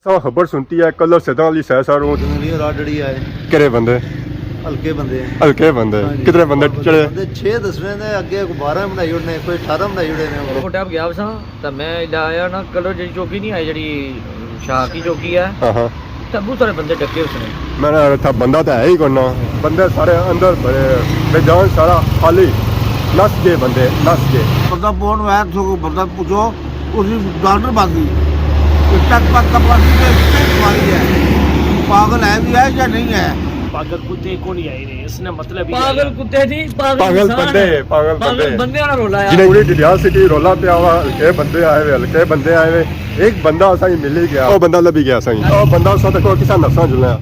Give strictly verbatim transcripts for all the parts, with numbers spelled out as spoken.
سا خبر سنتی ہے، کلر سیداں والی سائے ساروں۔ جنگلی راڈڑی آئے۔ کہڑے بندے؟ ہلکے بندے ہیں۔ ہلکے بندے۔ ہاں جی۔ کتنے بندے چڑھے؟ بندے چھ دسنے نے، اگے کوئی بارہ بنائی اڑنے، کوئی اٹھارہ بنائی اڑے نے۔ کوٹا گیا سا، تے میں ادا آیا نا، کلر جڑی چوکی نہیں آئی، جڑی شاہ کی چوکی ہے۔ ہاں ہاں۔ تے بہت سارے بندے ڈکے اس نے۔ میں نے اتھا بندہ تے ہے ہی کوئی نہ، بندے سارے اندر بڑے، میدان سارا خالی، نس گئے بندے، نس گئے۔ بندہ پون وین سو، بندہ پوچھو، اسی ڈاکٹر پاسی، چیک پت پاسی کہ کیا بیماری ہے، پاگل ہے بھی ہے یا نہیں ہے؟ پاگل کتے کو نہیں آئے رہے، اس نے مطلب ہی پاگل کتے نہیں، پاگل پاگل انسان بندے، ہے۔ پاگل پاگل بندے۔ بندے والا رولا ہے۔ جنہیں پوری ڈڈیال سٹی رولا پیا ہوا، ہلکے بندے آئے ہوئے، ہلکے بندے آئے ہوئے۔ ایک بندہ اساں کی ملی گیا، وہ بندہ لبھی گیا سائیں۔ وہ بندہ اساں تک کسا نساں جلنا۔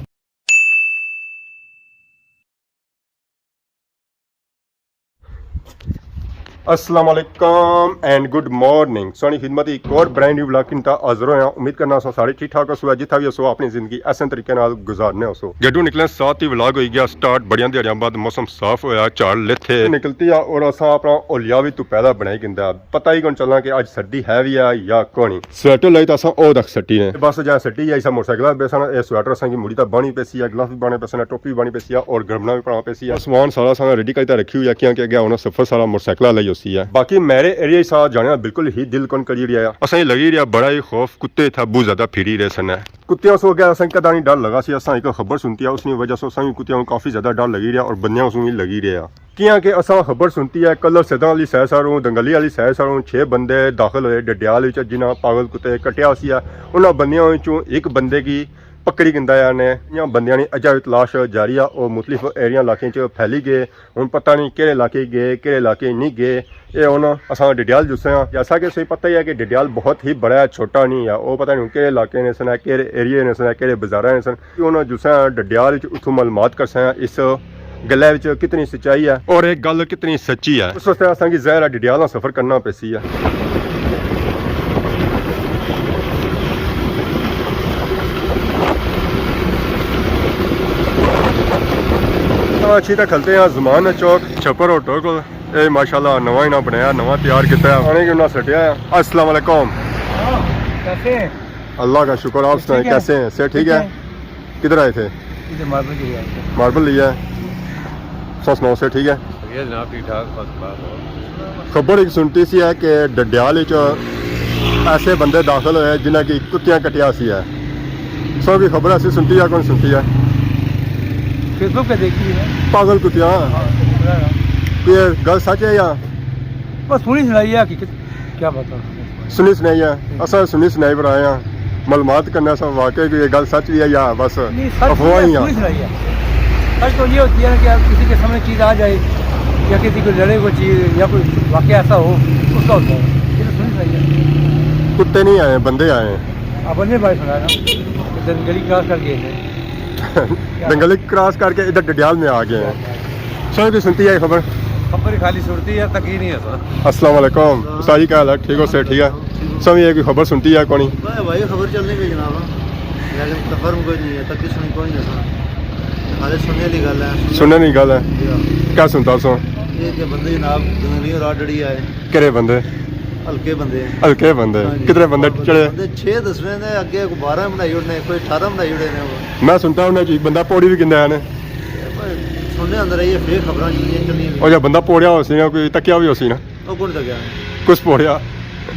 السلام علیکم اینڈ گڈ مارننگ۔ سوہنی خدمت ایک اور برانڈ نیو ولاگ کن تا حاضر ہویا۔ امید کرنا سو سارے ٹھیک ٹھاک ہو سو، جتھا بھی ہو سو اپنی زندگی احسن طریقے نال گزارنے ہو سو۔ گڈو نکلے ساتھ ہی ولاگ ہوئی گیا سٹارٹ، بڑیاں دیہاڑیاں بعد موسم صاف ہویا، جھاڑ لتھے نکلتی آ اور اساں اپنا اولیاء بھی تو پہلا بنائی گندا۔ پتہ ہی کون چلنا کہ اج سردی ہے بھی ہے یا کونی۔ سویٹر لائی تاں اساں او تک سٹی نے۔ بس جا سٹی جائی سا موٹر سائیکل پہ سن، اے سویٹر اساں کی مڑی تاں بانی پیسی ہے، گلاف بھی بانے پیسے نے، ٹوپی بھی بانی پیسی ہے اور گرمنا بھی پڑھنا پیسی ہے۔ سامان سارا اساں ریڈی کری تے رکھی ہوئی ہے، کیاں کہ اگے ہونا سفر سارا موٹر سائیکل والا ہی ہوسی ہے۔ باقی میرے ایریا سا جانے نا بالکل ہی دل کون کری رہیا ہے۔ اساں کی لگی رہیا بڑا ہی خوف، کتے تھا بہت زیادہ پھری رہے سن۔ کتیاں سو اگے اساں کدا نہیں ڈر لگا سی، اساں ایک خبر سنتی ہے، اس نی وجہ سے اساں کی کتیاں کو کافی زیادہ ڈر لگی رہیا اور بندیاں سوں بھی لگی رہیا۔ کیاں کہ اساں خبر سنتی ہے، کلر سیداں والی سائے ساروں، دنگلی والی سائے ساروں چھ بندے داخل ہوئے ڈڈیال وچ، جنہاں پاگل کتے کٹیا ہوسی ہے۔ انہاں بندیاں وچوں ایک بندے کی پکڑی گندا ہے نے۔ انہاں بندیاں نی اجے وی تلاش جاری ہے۔ او مختلف ایریا علاقیں چ پھیلی گئے۔ ہن پتہ نہیں کہڑے علاقے گئے، کہڑے علاقے نہیں گئے۔ اے ہن اساں ڈڈیال جسے ہاں۔ جیسا کہ تساں پتہ ہی ہے کہ ڈڈیال بہت ہی بڑا ہے، چھوٹا نہیں ہے۔ او پتہ نہیں کہڑے علاقے نے سن، کہڑے ایریا نے سن، کہڑے بازاراں نے سن۔ ہن جسے ہاں ڈڈیال وچ اتھوں معلومات کرسے ہاں اس گلے وچ کتنی سچائی ہے اور ایک گل کتنی سچی ہے۔ اس واسطے اساں کی ظاہر ہے ڈڈیال نا سفر کرنا پیسی ہے۔ اچھی تے کھلتے ہیں زمان چوک چھپر ہوٹل کو۔ اے ماشاءاللہ نواں ہی نہ بنایا، نواں تیار کیتا ہے۔ آنے کی انہاں سٹیا ہے۔ السلام علیکم۔ ہاں، کیسے ہیں؟ اللہ کا شکر، آپ سنائیں، ٹھیک ہے۔ کیسے ہیں؟ صحت ٹھیک ہے؟ ٹھیک ہے۔ کدھر آئے تھے؟ ادھر ماربل کے لیے آئے تھے۔ ماربل لیا ہے۔ سو سناؤ، صحت ٹھیک ہے؟ بڑھیا جناب، ٹھیک ٹھاک، فرسٹ کلاس۔ خبر ایک سنتی سی ہے کہ ڈڈیال وچ ایسے بندے داخل ہوئے جنہاں کی کتیاں کٹیا سی ہے۔ سو کی خبر اسی سنتی ہے، کون سنتی ہے؟ فیس بک پہ دیکھی ہے۔ پاگل کتیاں۔ ہاں، سنی ہے۔ یہ گل سچ ہے یا؟ بس سنی سنائی ہے حقیقت، کیا پتہ۔ سنی سنائی ہے، اساں سنی سنائی پر آئے ہاں، معلومات کرنے سا واقعی کوئی یہ گل سچ بھی ہے یا بس نہیں، سچ افواہ نہیں ہی ہے، ہیں؟ سنی سنائی ہے۔ سچ تو یہ ہوتی ہے کہ کسی کے سامنے چیز آ جائے یا کسی کو لڑے کوئی چیز یا کوئی واقعہ ایسا ہو، اس کا ہوتا ہے۔ یہ تو سنی سنائی ہے۔ کتے نہیں آئے، بندے آئے ہیں۔ آپ نے بھائی سنایا نا، دنگلی کراس کر گئے تھے۔ دنگلی کراس کر کے ادھر ڈڈیال میں آ گئے ہیں۔ سوئی بھی سنتی ہے خبر؟ خبر ہی خالی سنتی ہے، تکی نہیں ہے سر۔ السلام علیکم۔ ساری کیا حال ہے؟ ٹھیک ہو سر؟ ٹھیک ہے۔ سوئی یہ کوئی خبر سنتی ہے کونی؟ بھائی، بھائی، خبر چلنی پئی جناب۔ لیکن کنفرم کوئی نہیں ہے، تکی سنی کوئی نہیں ہے سر۔ خالی سننے والی گل ہے۔ سننے والی گل ہے۔ جی ہاں۔ کیا سنتا سو؟ یہ کہ بندے جناب دنگلی راڈڑی آئے۔ کہڑے بندے؟ ہلکے بندے ہیں۔ ہلکے بندے۔ ہاں جی۔ کتنے بندے چڑھے؟ بندے چھ دسنے نے، اگے کوئی بارہ بنائی اڑنے، کوئی اٹھارہ بنائی اڑے نے۔ میں سنتا انہاں چ ایک بندہ پوڑی بھی گندا ہے نے۔ سننے اندر ہے یہ فیک خبراں جتنیاں چلی ہوئی۔ او جا بندہ پوڑیا ہو سی نا، کوئی تکیا بھی ہو سی نا۔ او کون تکیا؟ کس پوڑیا؟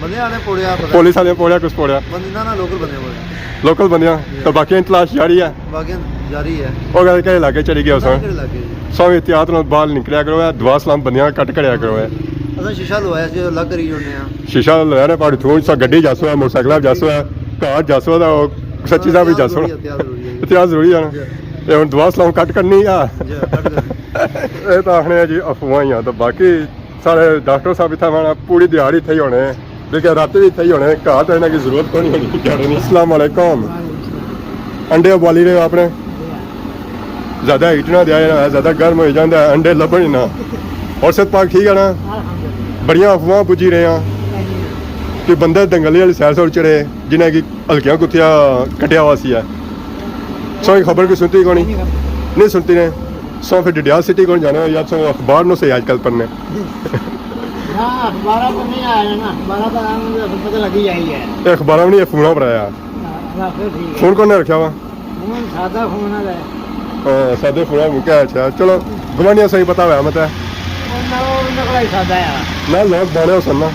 بندے آنے پوڑیا پتہ۔ پولیس والے پوڑیا، کس پوڑیا؟ بندے نہ، نہ، لوکل بندے پوڑیا۔ لوکل بندیاں؟ جی۔ تو باقی تلاش جاری ہے؟ باقی جاری ہے۔ او گل کہڑے علاقے چلی گیا اس؟ کہڑے علاقے؟ سو احتیاط نال باہر نکلیا کرو، اے دعا سلام بندیاں کٹ کریا کرو، اے۔ اساں شیشہ لوایا سی، الگ کری جوڑنے آں۔ شیشہ لوایا نے پہاڑی تھون سا گڈی جاسو ہے، موٹر سائیکل جاسو ہے، کار جاسو ہے، او سچی صاحب بھی جاسو۔ احتیاط ضروری ہے، احتیاط ضروری ہے۔ احتیاط ضروری ہے نا۔ جی۔ اے ہن دعا سلام کٹ کرنی آ۔ جی، کٹ کرنی۔ اے تو آخنے آ جی افواہیں آں، تو باقی سارے ڈاکٹر صاحب اتھے آنا، پوری دیہاڑی اتھے ہی ہونے، بلکہ راتی بھی اتھے ہی ہونے، گھر تے انہاں کی ضرورت کوئی نہیں ہونی۔ السلام علیکم۔ انڈے ابالی رہے ہو اپنے؟ زیادہ ہیٹ نہ دیا جانا، زیادہ گرم ہو جانا ہے، انڈے لبھن ہی نہ۔ اور صحت پاک ٹھیک ہے نا؟ بڑیاں افواہیں بجی رہے ہیں کہ بندے دنگلی والی سیر سور چڑھے، جنہیں کی ہلکیاں کتیاں کٹیا ہوا سی ہے۔ سو خبر کی سنتی کونی؟ نہیں سنتی نے۔ سو پھر ڈڈیال سٹی کون جانا ہے یا سو اخبار نو سے آج کل پڑھنے؟ ہاں، اخباراں پر نہیں آیا نا، اخباراں پر آنے میں پتہ لگی جائی ہے۔ اے اخباراں نہیں، اے فوناں پر آیا۔ ہاں۔ فون کون نے رکھیا ہوا؟ فون سادہ فون ہے۔ ہاں، سادے فون ہے، مکیا اچھا۔ چلو، گوانڈیاں سائی پتہ ہوا مت ہے۔ انہاں، انہاں کولا ہی سادہ ہے۔ نہ، لوگ بانے ہو سن نا۔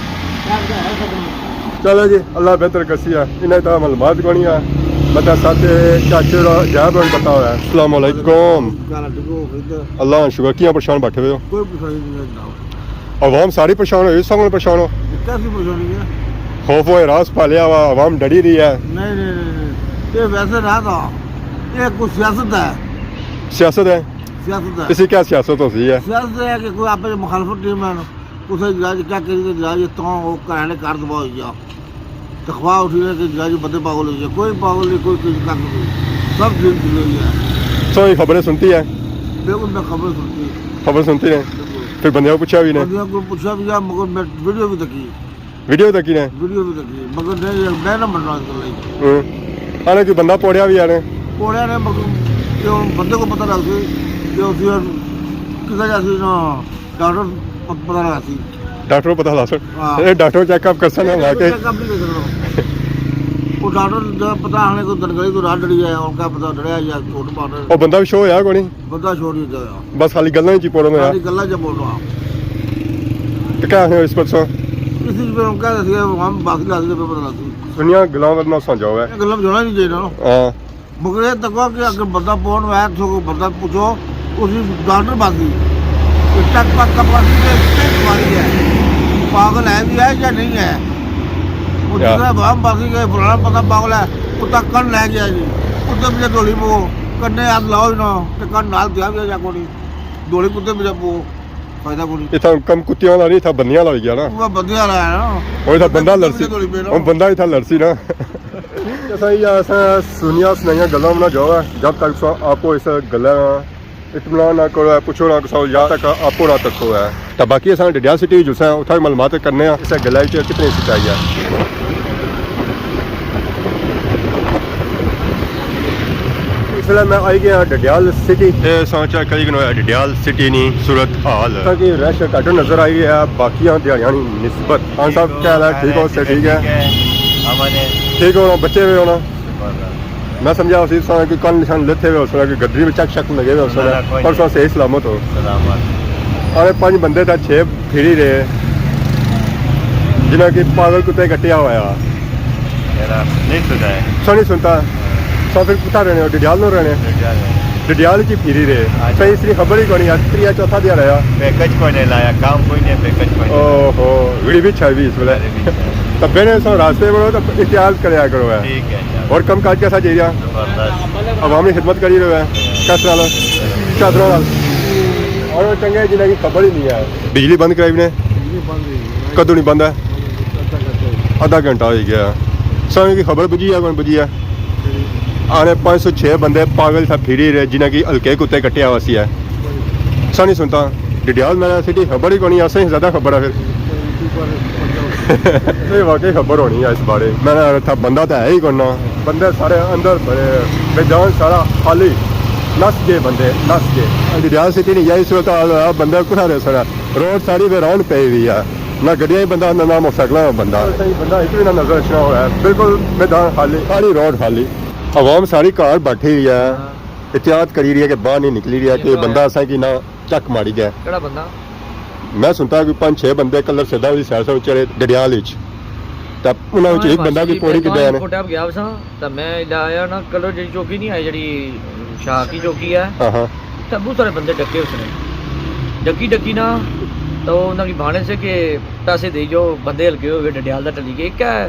چلو جی، اللہ بہتر کرسی ہے۔ انہیں تو معلومات کونی ہے۔ بتا ساتھ چاچے دا جاب ہون پتہ ہوا ہے۔ السلام علیکم۔ اللہ شکر، کیاں پریشان بیٹھے ہوئے ہو؟ کوئی پریشانی نہیں ہے جناب۔ عوام ساری پریشان ہوئی، سب کو پریشان ہو۔ کیسی پریشانی ہے؟ خوف و ہراس پالیا ہوا، عوام ڈری رہی ہے۔ نہیں، نہیں، نہیں، نہیں۔ یہ ویسے نہ تھا، یہ کوئی سیاست ہے۔ سیاست ہے؟ سیاست ہے۔ اسی کیا سیاست ہو سی ہے؟ سیاست ہے کہ کوئی آپ مخالفت ٹیم ہے، کسے جگہ کیا کری، جگہ تاں وہ کرانے کر دبا ہوئی گیا۔ تخواہ اٹھی رہے کہ جگہ بندے پاگل ہوئی گئے، کوئی پاگل نہیں، کوئی کچھ کر نہیں، سب دل دل ہوئی ہے۔ سو یہ خبریں سنتی ہے؟ بالکل، میں خبر سنتی۔ خبر سنتی نے؟ بالکل۔ پھر بندیاں کو پوچھا بھی نے؟ بندیاں کو پوچھا بھی ہے، مگر میں ویڈیو بھی دیکھی۔ ویڈیو دیکھی نے؟ ویڈیو بھی دیکھی، مگر نہیں، میں نہ مننا اس گل۔ ہوں۔ آنے کوئی بندہ پوڑیا بھی آنے؟ پوڑیا نے، مگر جو بندے کو پتہ لگ سی کہ اسی کسا جا سی نا، ڈاکٹر پ-، پتہ لگا سی۔ ڈاکٹر کو پتہ لگا سی۔ ہاں۔ اے ڈاکٹر چیک اپ کرسا نا، لا کے۔ چیک اپ نہیں کر سکتا۔ وہ ڈاکٹر جب پتہ آنے کو دنگلی کو رات ڈڑی ہے، ان کا پتہ ڈڑیا یا چوٹ مار۔ وہ بندہ بھی شو ہویا کوئی نہیں؟ بندہ شو نہیں ہویا۔ بس خالی گلاں چ پڑھنا ہے۔ خالی گلاں چ پڑھنا۔ تو کیا ہے اس پر سو؟ اس چیز پہ ہم کہہ رہے تھے، ہم باقی لازم پہ پتہ لگا سی۔ سنیا گلاں ورنہ سو جاؤ ہے۔ گلاں جانا نہیں چاہیے نا۔ ہاں۔ مگر یہ تکو کہ اگر بندہ پون ہے تو بندہ پوچھو، اسی ڈاکٹر باسی، چیک پک کر باسی کہ پیٹ بیماری ہے، پاگل ہے بھی ہے یا نہیں ہے؟ وہ یا۔ جس طرح ہم باسی کہ فلانا بندہ پاگل ہے، اتنا کن لے گیا جی، اتنے مجھے ڈولی پو، کنے ہاتھ لاؤ ہی نہ، تو کن نال دیا بھی ہے یا کوئی نہیں، ڈولی کتے مجھے پو، فائدہ کوئی نہیں۔ اتھا کم کتیاں والا نہیں، اتھا بندیاں والا ہوئی گیا نا۔ وہ بندیاں والا ہے نا۔ وہ اتھا بندہ لڑسی، ڈولی پے نا۔ وہ بندہ اتھا لڑسی نا۔ اساں یہ اساں سنیا سنائیاں گلاں نہ جاؤ ہے، جب تک سو آپ اس گلاں اطمینان نہ کرو ہے، پوچھو نہ کسا، جب تک آپ نہ تکو ہے۔ تو باقی اساں ڈڈیال سٹی جلساں، اتھا بھی معلومات کرنے ہیں اس گلا وچ کتنی سچائی ہے۔ اس ویلے میں آئی گیا ڈڈیال سٹی۔ اے اساں چیک کری کنو ہے ڈڈیال سٹی نی صورت حال۔ تاکہ رش گھٹ نظر آئی ہے باقیاں دیہاڑیاں نی نسبت۔ خان صاحب، کیا حال ہے؟ ٹھیک ہو؟ صحت ٹھیک ہے؟ امن ہے۔ ٹھیک ہو؟ بچے ہوئے ہونا؟ شکر اللہ۔ میں سمجھا اسی سارا کوئی کن نشان لیتے ہوئے، اس طرح کوئی گدری میں چیک شک لگے ہوئے، اس نہ، نہ، طرح کوئی پر نہیں۔ سو صحیح سلامت ہو۔ سلامت۔ ارے پنج بندے تھا، چھ پھری رہے، جنہاں کی پاگل کتے کٹیا ہوا۔ میرا نہیں سنا ہے۔ سو نہیں سنتا؟ سو پھر کتھا رہنے ہو؟ ڈڈیال نو رہنے؟ ڈڈیال ہے۔ ڈڈیال کی پھری رہے۔ اچھا۔ صحیح، اس کی خبر ہی کونی، اج تریا چوتھا دیا رہا۔ پیکج کوئی نہیں لایا، کام کوئی نہیں، پیکج کوئی نہیں۔ اوہو، گڑی بھی چھائی بھی اس ویلے۔ گڑی بھی چھائی۔ تو بہنے سو راستے بڑھو تو احتیاط کریا کرو ہے۔ ٹھیک ہے، اچھا۔ اور کم کاج کیسا چاہیے؟ زبردست۔ عوام کی خدمت کری رہے ہیں۔ کس نال؟ چادراں نال۔ اور وہ چنگے جنہیں کی خبر ہی نہیں ہے۔ بجلی بند کرائی نے؟ بجلی بند ہوئی ہے۔ کدوں نہیں بند ہے؟ ادھا گھنٹہ ہوئی گیا۔ ساں کی خبر بجی ہے، کون بجی ہے؟ آنے پانچ سو چھ بندے پاگل تھا پھری رہے، جنہیں کی ہلکے کتے کٹیا ہوا سی ہے۔ سا نہیں سنتا۔ ڈڈیال میں سٹی خبر ہی کونی، اساں ہی زیادہ خبر ہے پھر۔ نہیں، واقعی خبر ہونی ہے اس بارے۔ میں نے تھا بندہ تو ہے ہی کون نا۔ بندے سارے اندر بڑے، میدان سارا خالی۔ نس گئے بندے، نس گئے۔ ڈڈیال سٹی نہیں، یہی صورت حال ہوا، بندے کتھا رہ سنا۔ روڈ ساری ویران پئی ہوئی ہے۔ نہ گڈیاں ہی بندہ، نہ، نہ موٹرسائیکلاں بندہ۔ صحیح بندہ ایک بھی نہ نظر اچھنا ہوا ہے۔ بالکل میدان خالی، ساری روڈ خالی۔ عوام ساری گھر بیٹھی ہوئی ہے۔ ہاں۔ احتیاط کری رہی ہے کہ باہر نہیں نکلی رہی ہے، یہ کہ تو بندہ ہے۔ اساں کی نہ چک ماری گیا۔ کیڑا بندہ؟ میں سنتا کہ پانچ چھ بندے کلر سیدا والی سائیڈ سے چڑھے ڈڈیال وچ۔ تے انہاں وچ ہاں، ایک بندہ بس بھی یہ پوڑی میں کڈیا نے۔ کوٹا گیا سا، تے میں ادا آیا نا، کلر جڑی چوکی نہیں آئی، جڑی شاہ کی چوکی ہے۔ ہاں، ہاں۔ تے بہت سارے بندے ڈکے اس نے۔ ڈکی، ڈکی نا، تو انہاں کی بھانے سے کہ پیسے دے جو، بندے ہلکے ہوئے، ڈڈیال دا ٹلی گئے۔ کیا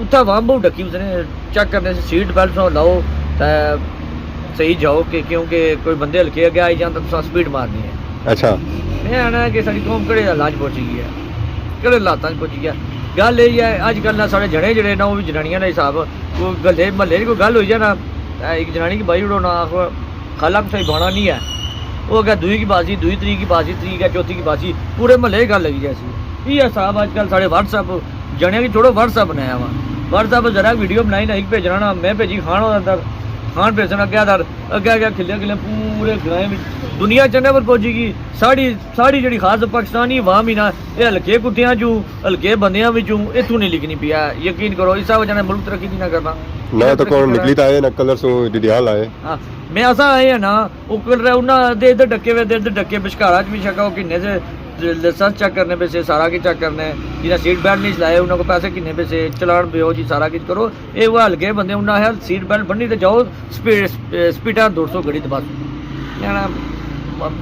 اتھا عوام بہت ڈکی، اس نے چیک کرنے سے سیٹ بیلٹ سو لاؤ تے صحیح جاؤ، کہ کیونکہ کوئی بندے ہلکے اگے آئی جان تو تساں سپیڈ مارنی ہے۔ اچھا۔ میں آنا کہ ساری قوم کہڑے علاج پہنچی گئی ہے، کہڑے حالاتاں پہنچی گیا۔ گل یہ ہے، اج کل نہ سارے جنے جڑے نا، وہ بھی جنانیاں دا حساب، وہ گلے محلے دی کوئی گل ہوئی جائے نا، ایک جنانی کی بائی اڑو نا، آخو خالہ کسے بھانا نہیں ہے۔ وہ اگے دوئی کی باسی، دوئی تری کی باسی، تری اگے چوتھی کی باسی، پورے محلے کی گل لگی جاسی۔ یہ حساب اج کل سارے واٹس ایپ، جنیاں کی چھوڑو، واٹس ایپ بنایا وا۔ واٹس ایپ ذرا ویڈیو بنائی نا، ایک بھیجنا نا، میں بھیجی خان ہونا اندر۔ خان پیسن اگے در، اگے اگے کھلے کھلے پورے گرائیں وچ دنیا چنے پر پہنچی گئی۔ ساڑی، ساڑی جڑی خاص پاکستانی عوام ہی نا، یہ ہلکے کتیاں چوں، ہلکے بندیاں وچوں اتھوں نہیں لکھنی پیا۔ یقین کرو، اس وجہ نے ملک ترقی نہیں نہ کرنا۔ نہ تو کون نکلی تا ہے، نہ کلر سوں ڈڈیال آئے۔ ہاں، میں اساں آئے ہیں نا، او کر رہا انہاں دے ادھر ڈکے ہوئے، دے ادھر ڈکے، بشکارا چ بھی شکا، او کنے سے لائسنس چیک کرنے پے سے، سارا کچھ چیک کرنے، جنہاں سیٹ بیلٹ نہیں چلائے، انہاں کو پیسے کنے پے سے، چلان پیو جی، سارا کچھ کرو۔ اے وہ ہلکے بندے، انہاں ہے سیٹ بیلٹ بننی تے جاؤ، سپیڈ، سپیڈاں دو سو گڑی تے بس۔ یعنی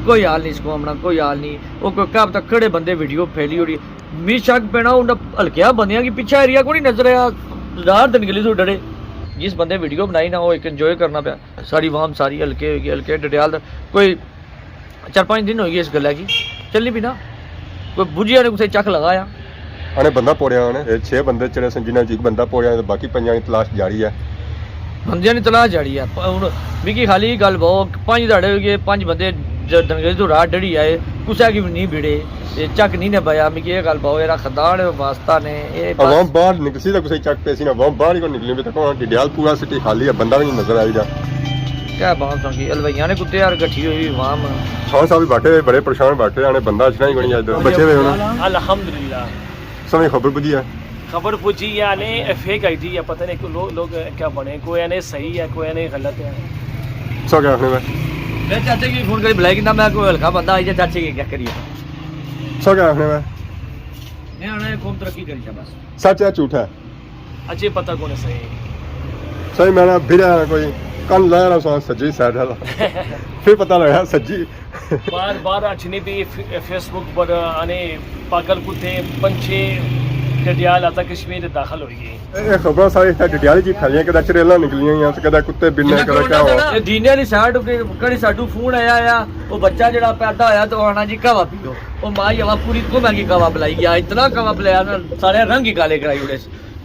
کوئی حال نہیں اس قوم نا، کوئی حال نہیں۔ او کوئی کب تک کھڑے بندے ویڈیو پھیلی ہوڑی۔ می شک پینا انہاں ہلکیاں بندیاں کی پچھے ایریا کو نہیں نظر آیا، راہ تے نکلی سو ڈرے۔ جس بندے ویڈیو بنائی نا، وہ ایک انجوائے کرنا پیا۔ ساڑی عوام ساری ہلکے ہوئی گئی، ہلکے ڈڈیال دا کوئی چار پانچ دن ہوئی گئے اس گلا کی، چلنی پی نا۔ کوئی بجیا نے کسے چک لگایا۔ آنے بندہ پوڑیا آنے، اے چھ بندے چڑھے سن، جنہاں چ ایک بندہ پوڑیا تے باقی پنجاں دی تلاش جاری ہے۔ بندیاں دی تلاش جاری ہے۔ پ-، ہن مکی خالی گل بہو، پنج دھاڑے ہوئی گئے، پنج بندے ج-، دنگے تو راہ ڈڑی آئے، کسے کی بھی نہیں بھیڑے، اے چک نہیں نے پایا۔ مکی یہ گل بہو، ایرا خدان واسطہ نے، اے بس۔ عوام باہر نکسی تو کسے چک پیسی نہ، عوام باہر ہی کو نکلی، بھی تک وہاں ڈڈیال پورا سٹی خالی ہے، بندہ بھی نہیں نظر آئی رہا۔ کیا بات سن کی، الویاں نے کتے یار گٹھی ہوئی عوام۔ خان صاحب بھی بیٹھے ہوئے، بڑے پریشان بیٹھے، آنے بندہ اچھنا ہی کوئی نہیں اج تک۔ بچے ہوئے ہونا۔ الحمدللہ۔ سمجھ خبر پجی ہے۔ خبر پجی ہے، آنے فیک آئی ڈی ہے، پتہ نہیں کہ لوگ، لوگ کیا بنے، کوئی آنے صحیح ہے، کوئی آنے غلط ہے۔ سو کیا آخنے میں؟ میں چاچے کی فون کری بلائی کنا، میں کوئی ہلکا بندہ آئی جائے، چاچے کی کیا کریے؟ سو کیا آخنے میں؟ میں آنا ہے قوم ترقی کری جا بس۔ سچ ہے جھوٹ ہے؟ اچھے پتہ کون ہے صحیح؟ صحیح میں نا بھرا ہے کوئی، کن لایا رہا سو سجی سائیڈ والا۔ پھر پتہ لگا سجی۔ بار بار اچھنی پی ف-، فیس بک پر آنے پاگل کتے پنچے ڈڈیال آتا کشمیر داخل ہوئی گئے۔ اے خبراں سارے اتھا ڈڈیال جی پھیلیاں، کدے چڑیلاں نکلیاں یا کدے کتے بننے، کدے کیا ہوا۔ اے دینیا دی سائیڈ اتے کڑی ساڈو فون آیا آیا، او بچہ جڑا پیدا ہویا تے او آنا جی قہوہ پیو۔ او ماں جی ہوا پوری قوم کی قہوہ پلائی گیا، اتنا قہوہ پلایا نا، سارے رنگ ہی کالے کرائی اڑے۔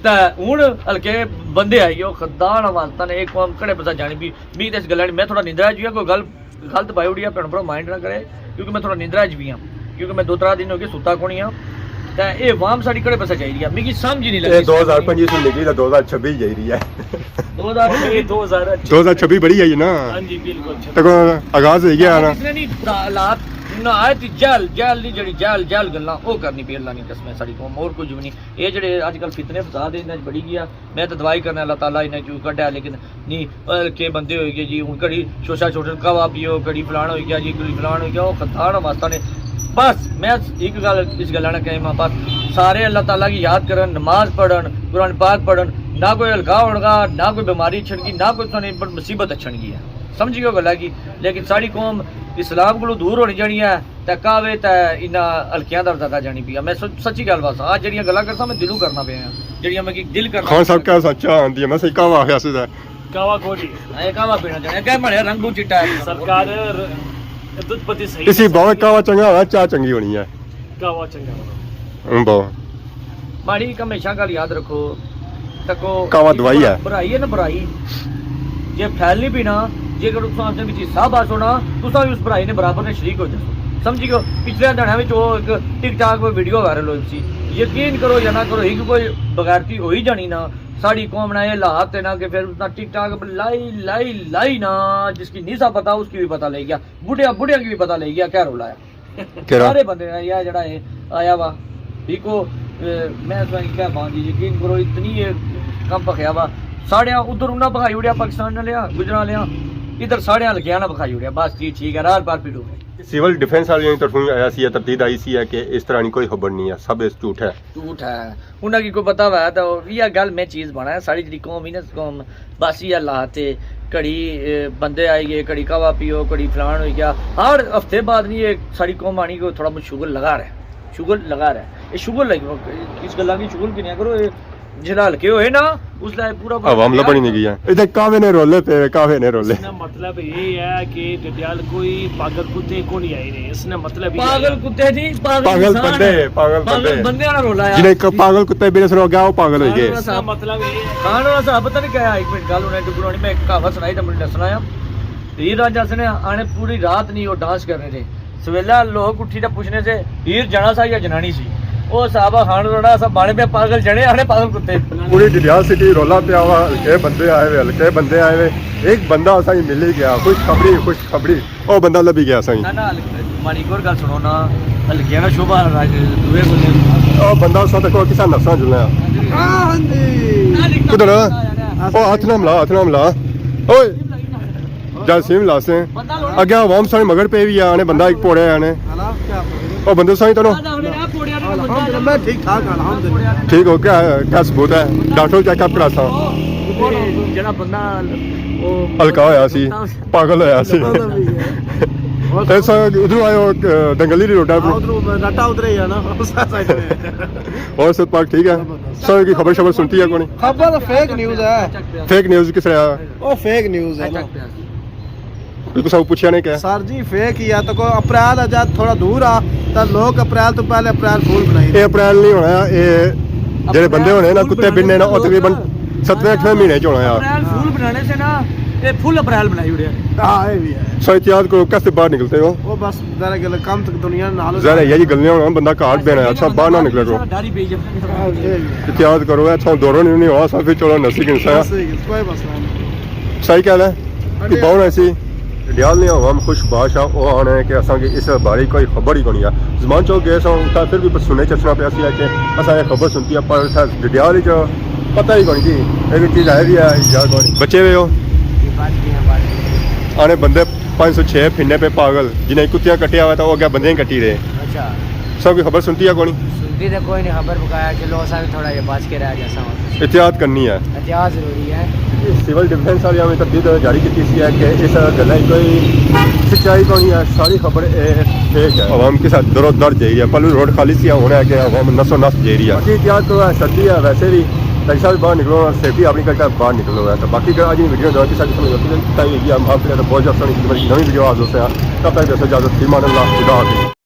تے ہن ہلکے بندے آئی گئے، او خدا نا واسطہ نے، ایک قوم کڑے پسا جانی پی۔ می تے اس گلا نی، میں تھوڑا نندرا جی کوئی گل، غلط پائی اڑی ہے، بھینو بھرا مائنڈ نہ کرے، کیونکہ میں تھوڑا نندرا اچ بھی ہاں، کیونکہ میں دو ترا دن ہو گئے ستا کونی ہاں۔ تے اے عوام ساڑی کڑے پاسے جائی رہی ہے، مکی سمجھ ہی نہیں لگی۔ دو ہزار پنجی سوں نکلی تے دو ہزار چھبی جائی رہی ہے۔ دو ہزار چھبی، دو ہزار چھبی۔ دو ہزار چھبی بڑی آئی ہے نا۔ ہاں جی، بالکل چھبی۔ تے کوئی آغاز ہوئی گیا نا۔ اس نے نہیں، حالات نہایت ہی جہل، جہل دی جڑی جہل، جہل گلاں او کرنی پی، اللہ نی قسم ہے، ساڑی قوم اور کچھ بھی نہیں۔ اے جڑے اج کل فتنے فساد انہاں اچ بڑی گیا، میں تے دعا ہی کرنا اللہ تعالیٰ انہاں چوں کڈھے، لیکن نہیں، اے کے بندے ہوئی گئے جی، ہن کڑی شوشا چھوٹن قہوہ پیو، کڑی فلان ہوئی گیا جی، کڑی فلان ہوئی گیا، او خدا نا واسطہ نے۔ بس میں ایک گل، اس گلا نا کہیم ہاں، بس سارے اللہ تعالیٰ کی یاد کرن، نماز پڑھن، قرآن پاک پڑھن، نہ کوئی ہلکا ہونگا، نہ کوئی بیماری چھڑکی، نہ کوئی تساں نے پر مصیبت اچھن گی ہے۔ سمجھ گئے ہو گلا کی؟ لیکن ساڑی قوم اسلام کولوں دور ہونی جانی ہے۔ تے کہوے تے انہاں ہلکیاں دا زیادہ جانی پیا۔ میں سچ-، سچی گل بس، آج جڑیاں گلاں کرساں میں دلوں کرنا پیا ہاں، جڑیاں میں کی دل کرنا خان صاحب پیا۔ کیا سچا آندی ہے، میں صحیح کہوا آخیا سی تے۔ کہوا کھوڑی۔ اے کہوا پینا چاہنا، کہہ ماڑے رنگ بہت چٹا ہے۔ سرکار، دودھ پتی صحیح اسی ہے۔ باوے کہوا چنگا ہونا، چاہ چنگی ہونی ہے۔ کہوا چنگا ہونا۔ ہوں، باوے۔ ماڑی ایک ہمیشہ گل یاد رکھو، تکو کہوا ایک دوائی برا-، ہے۔ برائی ہے نا، برائی۔ جے پھیلنی بھی نا، جے اگر تساں اپنے وچ حصہ باسو نا، تساں بھی اس برائی نے برابر نے شریک ہو جاسو۔ سمجھی گیو؟ پچھلے دناں وچ وہ ایک ٹک ٹاک پہ ویڈیو وائرل ہوئی سی۔ یقین کرو یا نہ کرو، ایک کوئی بغیرتی ہوئی جانی نا، ساڑی قوم نا یہ حالات ہے نا کہ پھر اس نا ٹک ٹاک پہ لائی، لائی، لائی نا، جس کی نہیں سا پتا، اس کی بھی پتا لگ گیا۔ بڈھیا، بڈھیا کی بھی پتا لگ گیا، کیا رولا ہے۔ کیڑا؟ سارے بندے نے یا جڑا ہے آیا وا۔ ایکو، اے، میں تساں کی کہہ پاں جی، یقین کرو، اتنی یہ کم پکھیا وا۔ ساڑے ادھر انہاں پکھائی اڑیا پاکستان نے لیا، گجرا لیا۔ ادھر ساڑے ہلکیاں نے پکھائی اڑیا۔ بس جی، ٹھیک ہے، رال پار پیڑو۔ سول ڈیفنس والیاں کی طرفوں آیا سی، یہ تردید آئی سی ہے کہ اس طرح نی کوئی خبر نہیں ہے، سب اس جھوٹ ہے۔ جھوٹ ہے۔ انہاں کی کوئی پتہ ہویا تاں یہ گل میں چیز بنا ہے، ساڑی جڑی قوم ہی نا، قوم بس یہ حالات ہے، کڑی، اے، بندے آئی گئے، کڑی کہوا پیو، کڑی فلان ہوئی گیا۔ ہر ہفتے بعد نہیں یہ ساڑی قوم آنی کو تھوڑا بہت شغل لگا رہا ہے، شغل لگا رہا ہے۔ یہ شغل لگی، اس گلاں کی شغل کنیا کرو، یہ جڑا ہلکے ہوئے نا، اس لائے پورا پورا عوام لبنی نہیں گئی ہے۔ ادھر کہوے نے رولے پے، کہوے نے رولے۔ اس نا مطلب یہ ہے کہ ڈڈیال کوئی پاگل کتے کو نہیں آئی رہے۔ اس نا مطلب یہ ہے۔ پاگل کتے نہیں، پاگل پاگل انسان بندے، ہے۔ پاگل پاگل بندے۔ بندے والا رولا ہے۔ جنہیں ایک پاگل کتے میرے سر ہو گیا، وہ پاگل ہوئی گئے۔ اس نا مطلب یہ ہے۔ خان والا صاحب پتہ نہیں کیا ہے، ایک منٹ گل انہیں ڈگرانی میں ایک کہاوت سنائی تو مجھے ڈسنا ہے۔ ہیر رانجھا سے نے آنے پوری رات نہیں وہ ڈانس کرنے تھے۔ سویلا لوگ اٹھی تے پوچھنے سے، ہیر جنا سا یا جنانی سی؟ او صحابہ خان روڑا، سب بانے پہ پاگل جنے، آنے پاگل کتے۔ پوری ڈڈیال سٹی رولا پیا ہوا، ہلکے بندے آئے ہوئے، ہلکے بندے آئے ہوئے۔ ایک بندہ اساں کی ملی گیا، خوشخبری، خوشخبری۔ او بندہ لبھی گیا اساں کی۔ نہ، نہ، ہلکے، ماڑی ایک اور گل سنو نا، ہلکے نا شعبہ راج دوے بندے۔ او بندہ اساں تک کسا نسا جلنا ہے۔ ہاں جی۔ کدھر؟ او ہاتھ نہ ملا، ہاتھ نہ ملا۔ اوئے۔ جاسم لاسے۔ اگے عوام سارے مگر پہ بھی آنے، بندہ ایک پوڑے آنے۔ او بندے سائیں تنو۔ الحمدللہ، میں ٹھیک ٹھاک ہاں، الحمدللہ۔ ٹھیک ہو، کیا، کیا ثبوت ہے؟ ڈاکٹر چیک اپ کرا سا۔ جڑا بندہ ہلکا ہویا سی، پاگل ہویا سی۔ ایسا ادھر آئے ہو، ڈنگلی روڈ ہے۔ رٹا ادھر ہی ہے نا۔ اور ست پاک ٹھیک ہے؟ سر کی خبر شبر سنتی ہے کونی؟ خبر تو فیک نیوز ہے۔ فیک نیوز کس طرح؟ او فیک نیوز ہے نا۔ تساں پوچھیا نہیں کیا؟ سر جی، فیک ہی ہے۔ تو کوئی اپریل ہے، جد تھوڑا دور آ، تو لوگ اپریل تو پہلے اپریل فول بنائی۔ اے اپریل نہیں ہونا، اے جڑے بندے ہونے نا، کتے بننے نا، او تقریباً ستویں اٹھویں مہینے چ ہونا ہے۔ اپریل فول بنانے سے نا، اے فل اپریل بنائی اڑیا۔ ہاں، اے بھی ہے۔ سو احتیاط کرو، کیسے باہر نکلتے ہو؟ وہ بس ذرا گل کم تک دنیا نال ظاہر ہے، یہ گلیاں ہونا، بندہ گھر بینا ہے، اچھا، باہر نہ نکلے کرو۔ ڈر ہی پئی جانا۔ احتیاط کرو، اچھا، دوروں نہیں، نہیں ہوا، سب پھر چلو نسی گنسا ہے۔ صحیح، کوئی مسئلہ نہیں۔ صحیح کہنا ہے۔ کہ باہر ایسی ڈیال نے عوام خوش باش آ، او آنے کہ اساں کی اس بارے کوئی خبر ہی کونی آ۔ زمان چوک گئے ساں، اتھا پھر بھی بس سنے چچنا پیا سی کہ اساں یہ خبر سنتی ہے، پر اتھا ڈیال ہی جو پتہ ہی کونی جی، ایک چیز ہے بھی ہے یا کونی۔ بچے ہوئے ہو؟ یہ بچ گئے ہیں، بچ گئے ہیں۔ آنے بندے پانچ سو چھ پھرنے پہ پاگل، جنہیں کتیاں کٹیا ہوا تھا، وہ اگے بندے ہی کٹی رہے۔ اچھا۔ سب کی خبر سنتی ہے کونی؟ سنتی تے کوئی نہیں، خبر بکایا، چلو، اساں بھی تھوڑا جہا بچ کے رہ جاساں۔ احتیاط کرنی ہے۔ احتیاط ضروری ہے۔ سول ڈیفنس والے ہمیں تبدیل جاری کی سی ہے کہ اس گلا کی کوئی سچائی کونی ہے، ساری خبر اے فیک ہے۔ عوام کے ساتھ درو در جائی رہی ہے، پہلو روڈ خالی سی، ہونا ہے کہ عوام نسو نس جائی رہی ہے۔ باقی احتیاط کرو، ہے سردی ہے ویسے بھی، تاکہ سب باہر نکلو، سیفٹی اپنی کر کے باہر نکلو۔ باقی اگر اج کی ویڈیو دعا کے ساتھ سمجھ لگتی ہے، تاکہ یہ ہم آپ کے لیے بہت زیادہ سونی خدمت کی نئی ویڈیو حاضر ہوتے ہیں۔ تب تک دوستو اجازت، فی امان اللہ، خدا حافظ۔